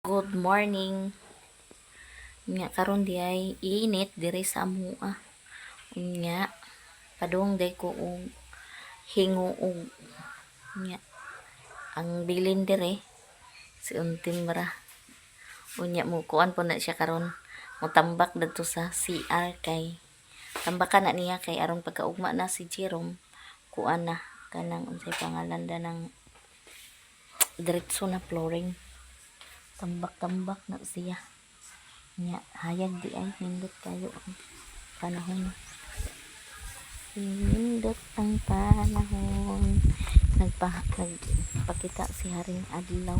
Good morning. Nya karon di ay init diri sa amoa. Unya padung day ko og hinguog. Nya ang bilin dire si Untim ra. Unya mo kuan po na siya karon. Motambak dadto sa CR kay tambakan na niya kay aron pagkaugma na si Jerome, kuan na kanang unsay pangalan da ng diretso na flooring. Tambak-tambak na siya. Nya hayag di ay nindot kayo ang panahon. Nindot ang panahon. Nagpakita si Haring Adlaw.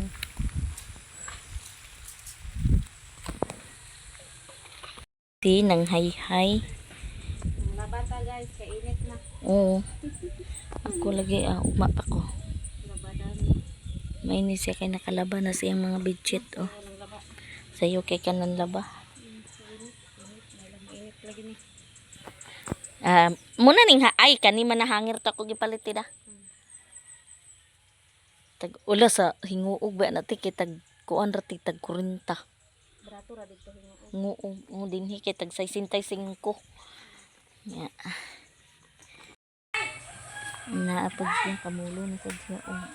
Si nang hay-hay. Labata, guys, kainit na. Oo. Ako lagi ah, ugma pa ko. Labadan. Mainit siya kay nakalaba na siyang mga bedsheet, oh. Ng laba. Sayo kay kanan laba. Init, init, mainit lagi ni. Ah, muna ning ha ay kani man nahangir ta ko gipalit tida. Tag ula sa hinguog ba na ti kay tag kuan ra ti tag 40. Brato ra dito hinguog. Nguog mo dinhi kay tag 65. Ya. Naapod siya kamulo na sad siya, oh.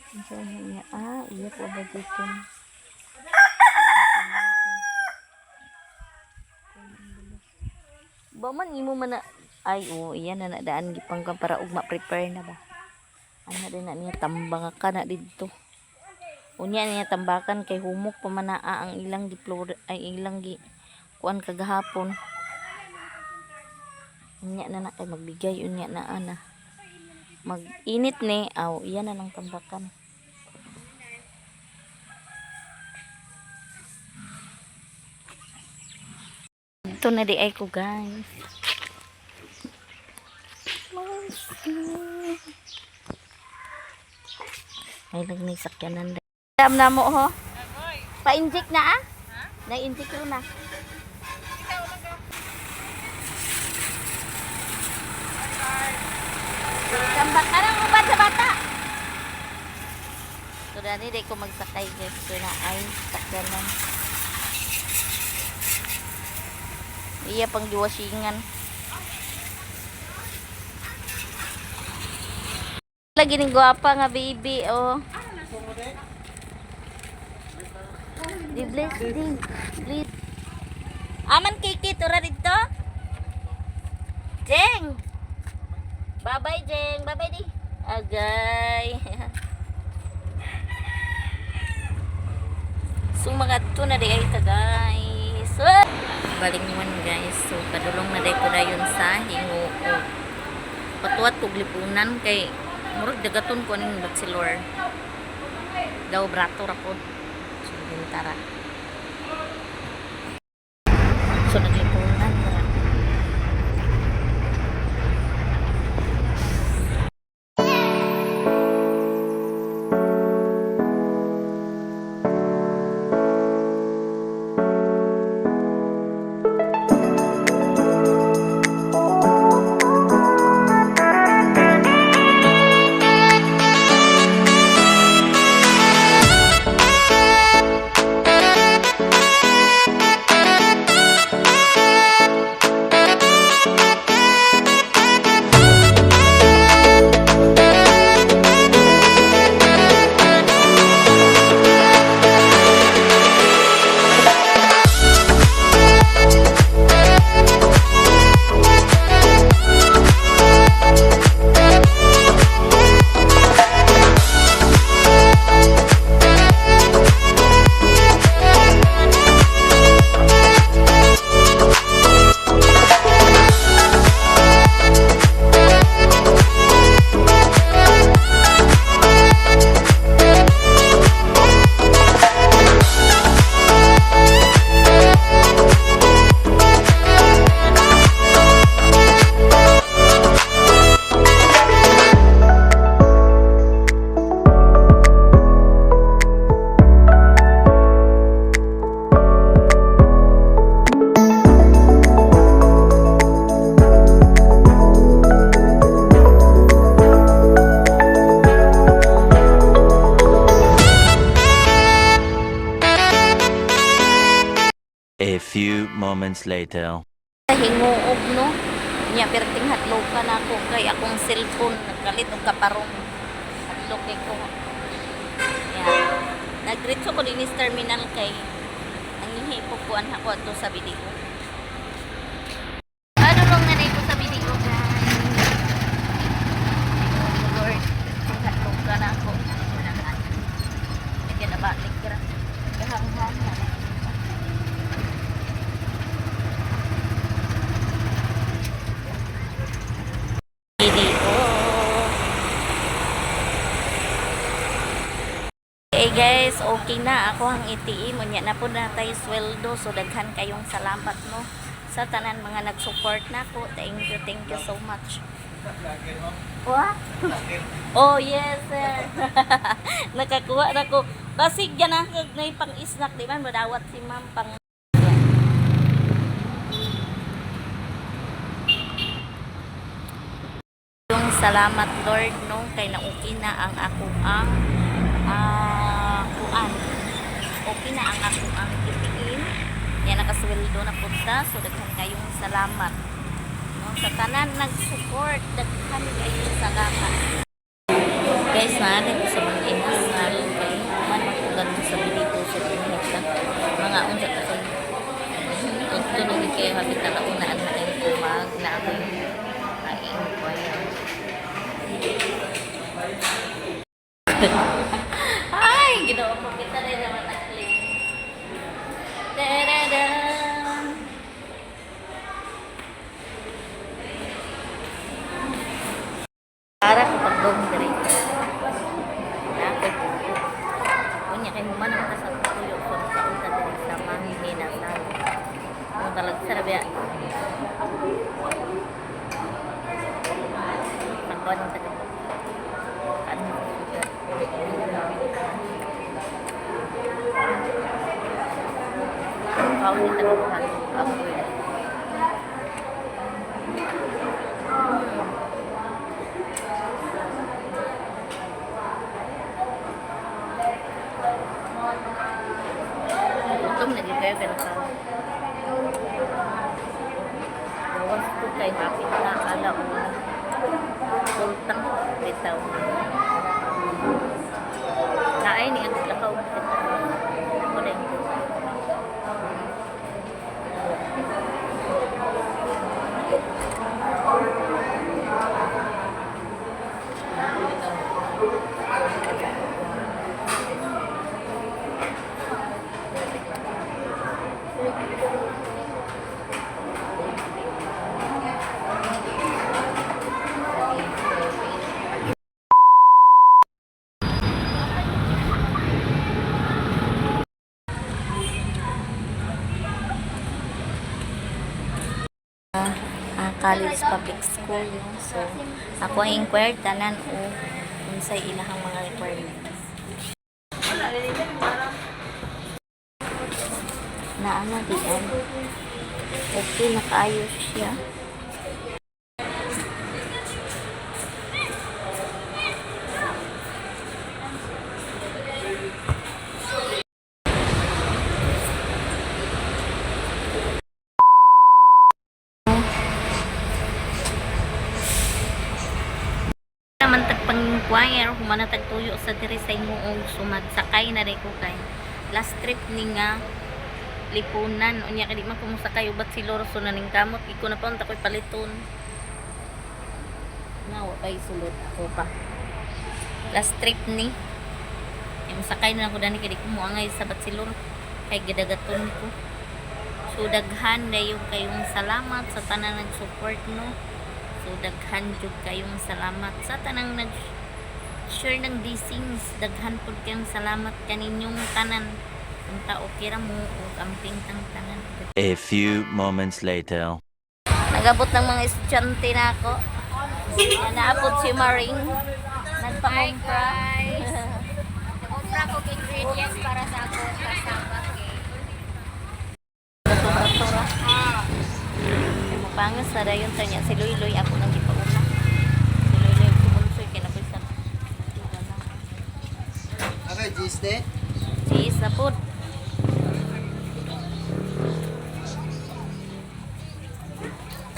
Unsa na niya? Ah, iya po ba dito? Ba man imo man na ay, oh, iya na na daan gipang kan para ugma prepare na ba. Ana din na niya tambang ka na didto. Unya niya tambakan kay humok pa man naa ang ilang gi ay ilang gi kuan kagahapon. Unya na na kay magbigay unya na ana. Mag-init ni aw iya na nang tambakan. Ito na di ay ko, guys. Mercy. Ay lang ni sakyanan. Dam na mo ho. Pa-inject na ah? Na-inject ko na. Tambak ka ng uban sa bata. So dani di ko magsakay, guys. Kaya na ay sakyanan. Iya pang giwashingan. Lagi ning gwapa nga baby, oh. Di bless di. Please. Aman kiki tura dito. Jeng. Bye-bye, Jeng. Bye-bye di. Agay. So mga to na di ay ta, guys. Balingwan, guys. So kadulong na day ko dayon sa Hinguog. Patuwat kog lipunan kay murag dagaton ko aning bachelor. Daw brato ra pod. So bintara. So naglipunan ra. few moments later. Hinguog, no? Nya perting hadlokan ako kay akong cellphone nagkalit og kaparong. Hadlok kay ko. Ya. Nagdiretso ko dinhi sa terminal kay ang ihi po kuan ako adto sa BDO. Ano lang na ko sa BDO, guys. Lord, hadlokan ako. Hindi na balik ra. Kahanghang na. BDO. Hey guys, okay na ako ang ATM. Unya na po na tayo sweldo. So daghan kayong salamat, no, sa tanan mga nag-support na ako. Thank you so much. What? Oh yes, sir. Nakakuha na ko. Basig yan ang na pang isnak di man madawat si ma'am pang. Yung salamat Lord, no, kay nauki na ang ako ang kuan. Okay na ang ako ang ATM. Yan, nakasweldo na punta. So daghan kayong salamat. No, sa tanan nag-support, daghan kayong salamat. Guys, naanit ko sa mga inasal kay man makugan sa bilito sa pinhita. Mga unsa ta kay tulog kayo hapit na kaunaan na kayo kumag na ako inquire. Ay, ginoo ko kita rin naman akling. Tadadam! Para ko pagdong diri. Na kay tuyo. Unya kay human ang sa tuyo so sa unta diri sa manghinasal. Ang talag sa rabia. Pagkuan ng taga. Ano sa sugar. Kaon ni taga Apoy. Gutom na gyud kayo pero sa gawas ko kay hapit na 1:00. Sultang bitaw. Naay ni ang lakaw kita. Ako na yung. College Public School, no? So ako ang inquire tanan o unsay ilahang mga requirements. Na ano di an. Okay na kaayo siya. Naman tag pang-inquire humana tag tuyo sa diri sa Ingoog, sumagsakay na rin ko kay last trip ni nga lipunan. Unya kay di man ko mosakay ubat si Lorso na ning kamot iko na pa unta ko'y paliton na wa pa'y sulod ako pa last trip ni. Yung sakay na lang ko dani kay di ko moangay sa Batsilor kay gidagaton ko. So daghan dayon kayong salamat sa tanan nag-support, no. So daghan jud kayong salamat sa tanang nag share ng blessings. Daghan pud kayong salamat kaninyong tanan. Unta okay ra mo ug amping tang tanan. A few moments later. Nagabot ng mga estudyante na ako. Naabot si Maring. Nagpangumpra. Hi guys. Nag-umpra ko ingredients para sa akong cassava cake. Bato-bato. Mupangas sa dayon ta niya si Luy Luy ako nang gipauna. Si Luy Luy kumunsoy kay napoy sa. Okay, cheese de. Cheese na pod.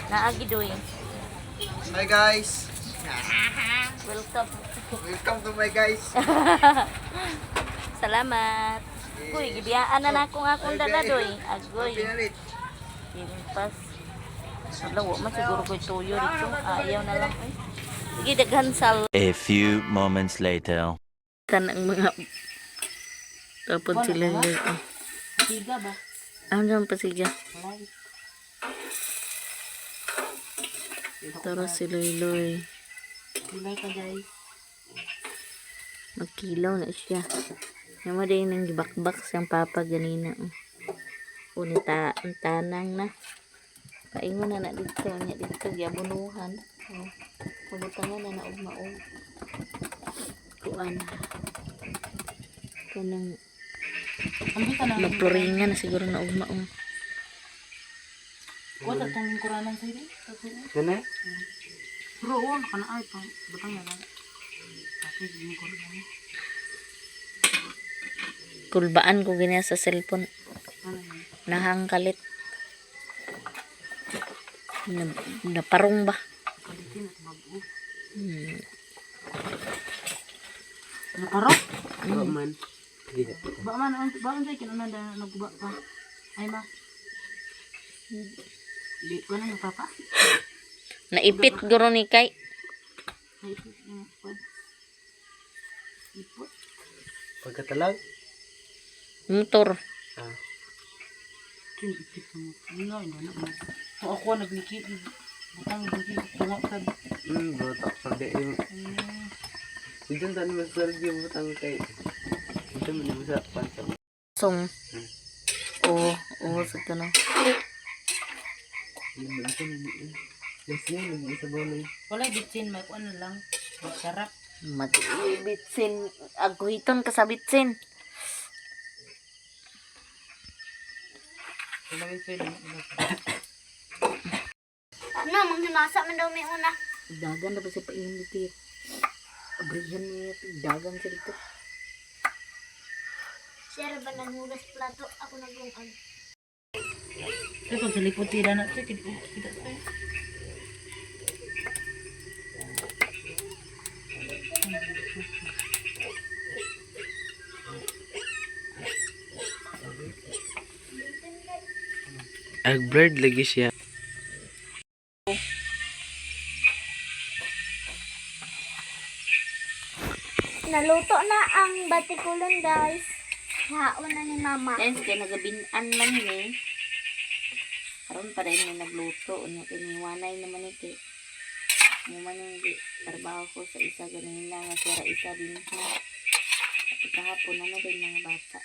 Naagi doy. Hi guys! Welcome. Welcome to my guys! Salamat. Uy, gibiyaan na na akong akong dala doy. Agoy. Pinalit. Limpas. Wala, wa man siguro ko'y tuyo dito. Ayaw na lang. Ay. Sige, daghan sal. A few moments later. Kanang mga tapon sila nila. Siga ba? Ano ang pasiga? Tara si Loy. Gulay ka guys. Magkilaw na siya. Yung mo din ang gibakbak siyang papa ganina. Oh. Unita, ang tanang na. Paingon na na dito, niya dito, giabunuhan. Oh. Pabutangan na na og maog. Kuan. Kanang Ambi ka na. maploringan na siguro na og maog. Kuha ta tong lingkuranan sa rin. Gana? Pero oo, kana ay pang butang na lang. Ate, lingkuranan. Kulbaan ko ganyan sa cellphone. Ano yun? Nahangkalit. Na, naparong ba? Palitin at bago. Hmm. Naparo? Ba man. Ba man, ba man sa'yo, kinunan na nagguba pa. Ay ma. Di ko na yung papa. Naipit guro ni kay. Ay, ipot. Ipot. Ipot. Pagkatalag? Motor. Ah. Ito yung ipit sa mo. Ano, hindi na. Kung ako nagliki, butang nagliki, tunga sa... Botak pa di. Diyan tan mas salgi butang kay. Ito man mo sa pansa. Song. Oo, oo, sa to na. Yes, yun, sa balay. Wala, bitsin, may kuan na lang. Masarap. Mag-bitsin. Aguhiton ka sa bitsin. Wala yung pwede. Ano, manghimasa man daw may una. Dagan na ba siya paingon dito? Abrihan niya. Dagan siya dito. Siya ra ba naghugas plato? Ako nagungag. Ito, pag sa lipot tira na ito, kita ito. Ag bird lagi siya. Naluto na ang batikulon, guys. Haon na ni Mama. Guys, kaya nagabinan man ni. Karon pa rin may nagluto. Ano, iniwanay naman ito. Mo man yung trabaho ko sa isa ganina nga sira isa din na. At kahapon na na din mga bata.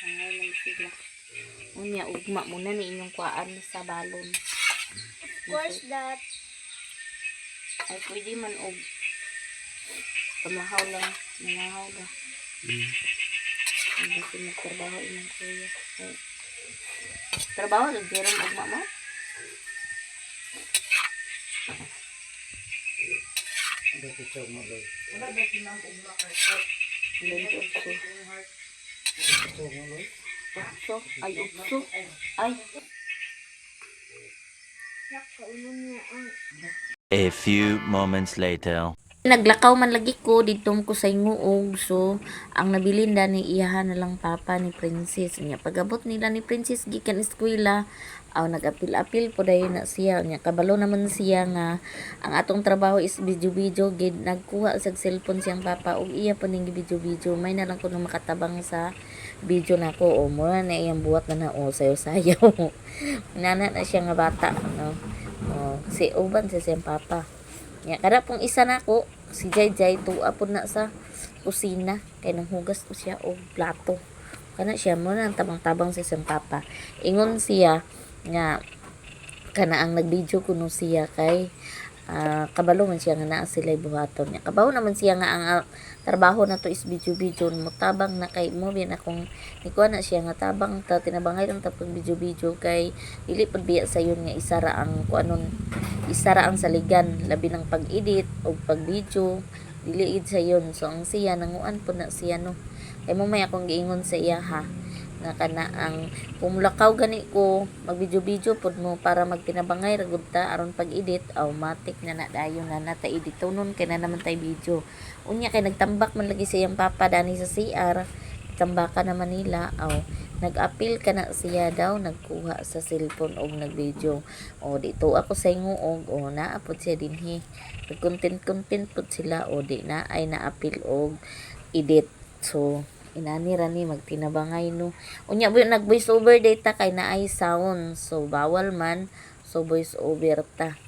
Ngayon naman sila. Unya, ugma muna ni inyong kuaan sa balon. Of course that. Ay, pwede man og pamahaw lang. Mamahaw ba? Ang basta magtrabaho imong kuya. Ay. Trabaho, nagdiram ugma mo? Ukso. Ukso. Ay, ukso. Ay. Nakaunon niya ang A few moments later. Naglakaw man lagi ko didto ko sa Inguog, so ang nabilin ni iyahan na lang papa ni Princess niya. Pagabot nila ni Princess gikan eskwela, aw nag-apil-apil po dayon na siya niya. Kabalo naman siya nga ang atong trabaho is video-video gid. Nagkuha sa cellphone siyang papa ug iya pa ning video-video. May na lang ko nung makatabang sa video nako. O mura na iyang buhat na na o sayo-sayo. Nana na siya nga bata, no. O, si uban sa siyang papa. Nya kada pong isa nako si Jai Jai tuwa po na sa kusina kay nanghugas po siya og plato. Kana siya mo na ang tabang-tabang sa siyang papa. Ingon siya nga kana ang nagvideo kuno siya kay kabalo man siya nga naa sila buhaton niya. Kabaw naman siya nga ang trabaho na to is video-video mo tabang na kay mo bien akong nikuha na siya nga tabang ta tinabangay lang ta pag video-video kay dili pud biya sayon nga isa ra ang kuanon, isa ra ang saligan labi ng pag-edit o pag-video, dili gid sayon. So ang siya nanguan po na siya, no, kay mo may akong giingon sa iya ha. Nga kana ang pumlakaw gani ko magbidyo-bidyo pud mo para magtinabangay ra gud ta aron pag-edit automatic na na dayon na na ta editonon kay na naman tay video. Unya kay nagtambak man lagi siyang papa dani sa CR, tambaka na Manila aw nag-appeal ka na siya daw nagkuha sa cellphone og nagvideo. O dito ako sa inguog o naa pod siya dinhi. Nag-content content pod sila o di na ay na-appeal og edit. So inani ra ni magtinabangay no. Unya bu nag voice over data kay naay sound. So bawal man, so voice over ta.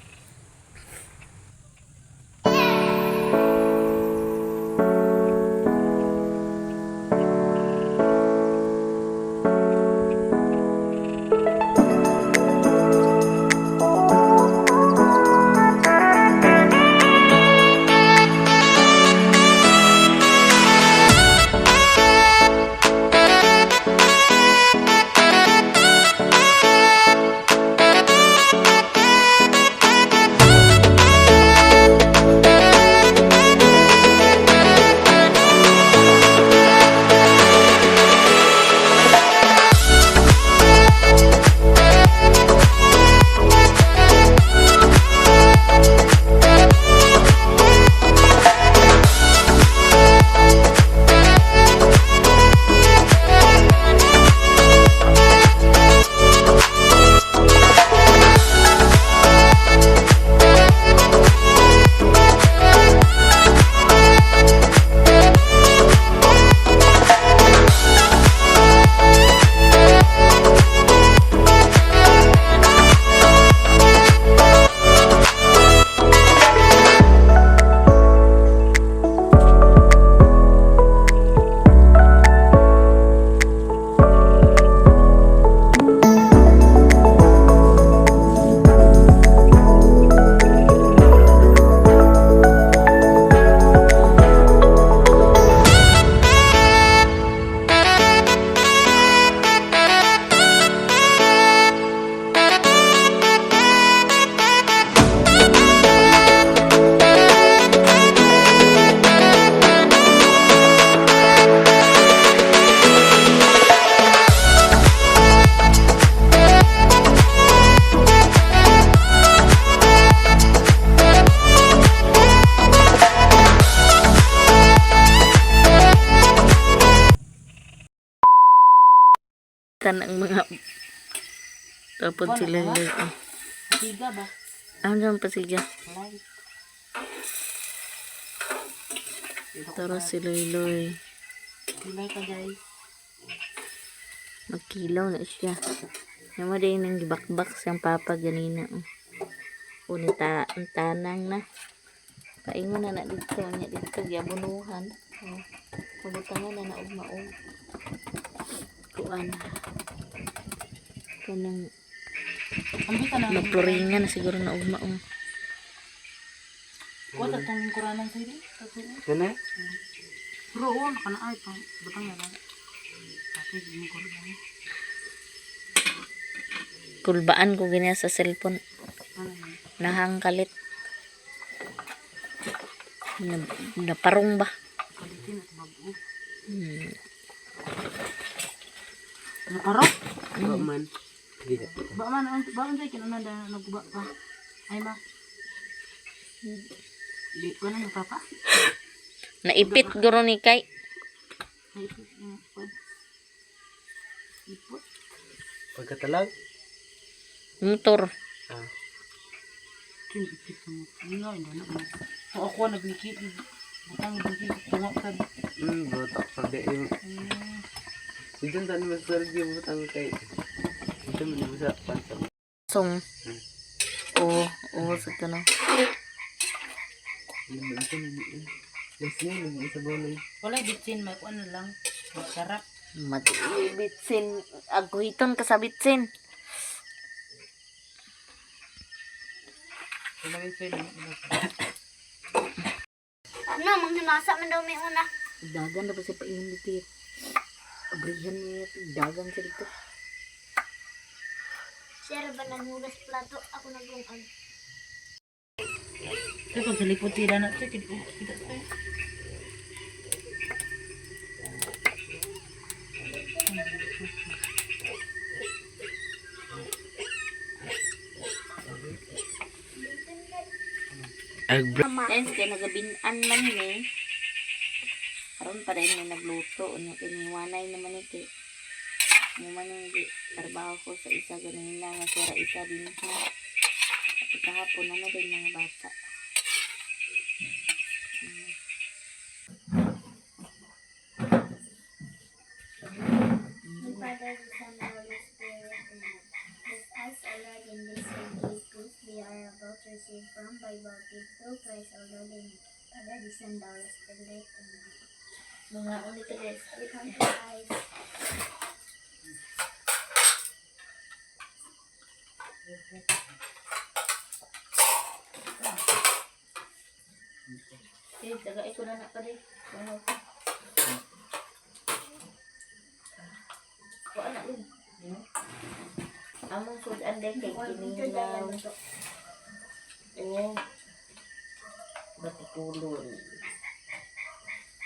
Kanang mga tapod sila Wala, oh. Siga ba? Ano ang pasiga? Wala. Tara si Loy. Kilay ka guys. Magkilaw na siya. Namo din ang gibakbak siyang papa ganina. Oh. Unita ang tanang na. Paingon na na dito nya dito giabunuhan. Oh. Pabutangan na na og maog. Kuan. Kanang Ambi ka na. maploringan na siguro na og maog. Kuha sa tong lingkuranan sa'yo din. Kana? Pero oo, nakanaay pang butang na lang. Ate, lingkuranan. Kulbaan ko ganyan sa cellphone. Ano yun? Nahangkalit. Na, naparong ba? Kalitin at bago. Hmm. Naparok? Ba man. Dili. Ba man, ba man sa'yo, kinunan na nagguba pa. Ay ma. Di ko na mapapa. Naipit guro ni kay. Ay, ipot. Ipot. Ipot. Pagkatalag. Motor. Ah. Ito yung ipit mo. Ano, hindi na. Kung ako nagliki, butang nagliki, tunga sa. Botok pa di. Diyan tan mas sargi butang kay. Ito man mo sa pansa. Song. Oo, oo, sa kano. Ito man. Yes, ni sa bonay. Wala, bitsin, may kuan na lang. Masarap. Mag bitsin. Aguhiton ka sa bitsin. Wala yung sa'yo. Ano, manghimasa man daw may una. Dagan na ba siya paingon dito? Abrihan niya. Dagan siya dito. Siya ra ba naghugas plato? Ako nagungag. Ito, kung sa lipot sila na ito, kita ito. Mama. Guys, kay nagabinan man ni. Karon pa rin may nagluto. Unya kiniwanay naman ni kay. Mo man ang trabaho ko sa isa ganina nga sira isa din na. At kahapon na na din mga bata. The Father, the Son, and the Holy Spirit. Amen. Bless us, O Lord, and these thy gifts we are about to receive from thy bounty through Christ our Lord. Amen. Father, the Son, and the Holy Spirit. Amen. Mga ulit guys. Welcome to guys. Eh, taga ko na na pa din. Ano? Kuha na din. Among sudan din kay kinilaw. O batikulon.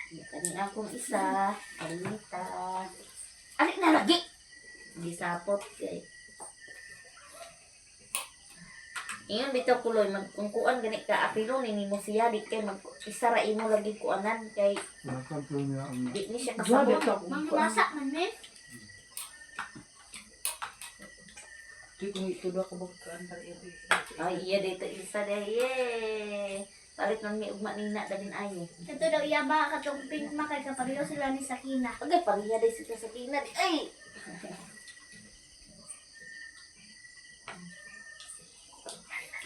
Kani akong isa, alita. Ali na lagi. Gisapot kay. Ingon bitaw kuloy mag kung kuan gani ka apilo ni nimo siya di kay mag isa ra imo lagi kuanan kay di ni siya kasabot. Mangulasa man eh. Di ko itulo ako magkaan para Ay iya dito isa dahil ye. Palit man mi ugma nina dalin ayo. Ito daw iya ba katong pink ma kay kapareho sila ni Sakina. Agay pariya day sila sa kina. Ay.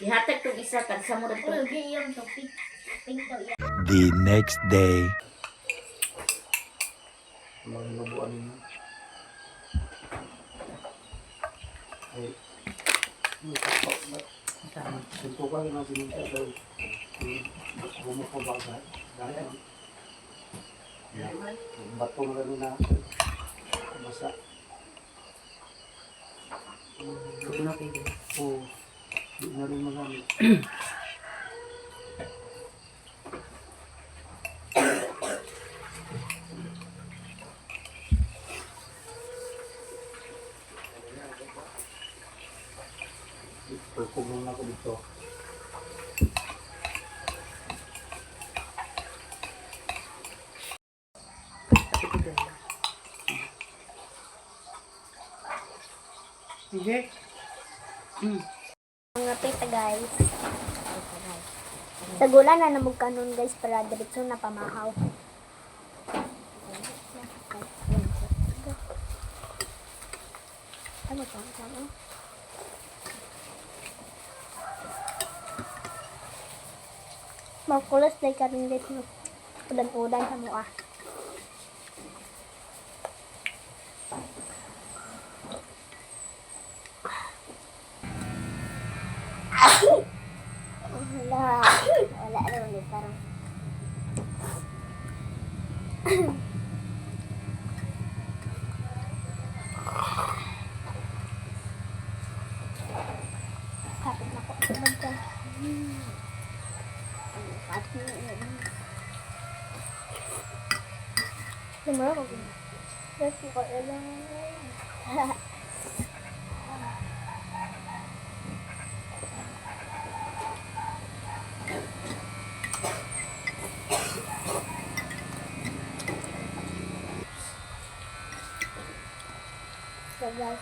Ihatag tong isa tag sa mo Uy, to. di iyang to pink. Pink daw iya. The next day. Mga nabuan ninyo. Ay, may kapaw ba? Sinto ka na sininta daw. Bumuko ba ka? Dahil bato na rin na basa. Ito na kayo. Oo. Di na rin magamit. Pagkugong na ako dito. Sige. Mga pita guys. Sagulan na namog kanon guys para diretso na pamahaw. Ano to? Ano? Makulos na karon guys no. Udan-udan sa mua. Wala. Wala raw ni parang. Kapit na ko. Magka. Lumaro ko. Kasi ko alam. So guys,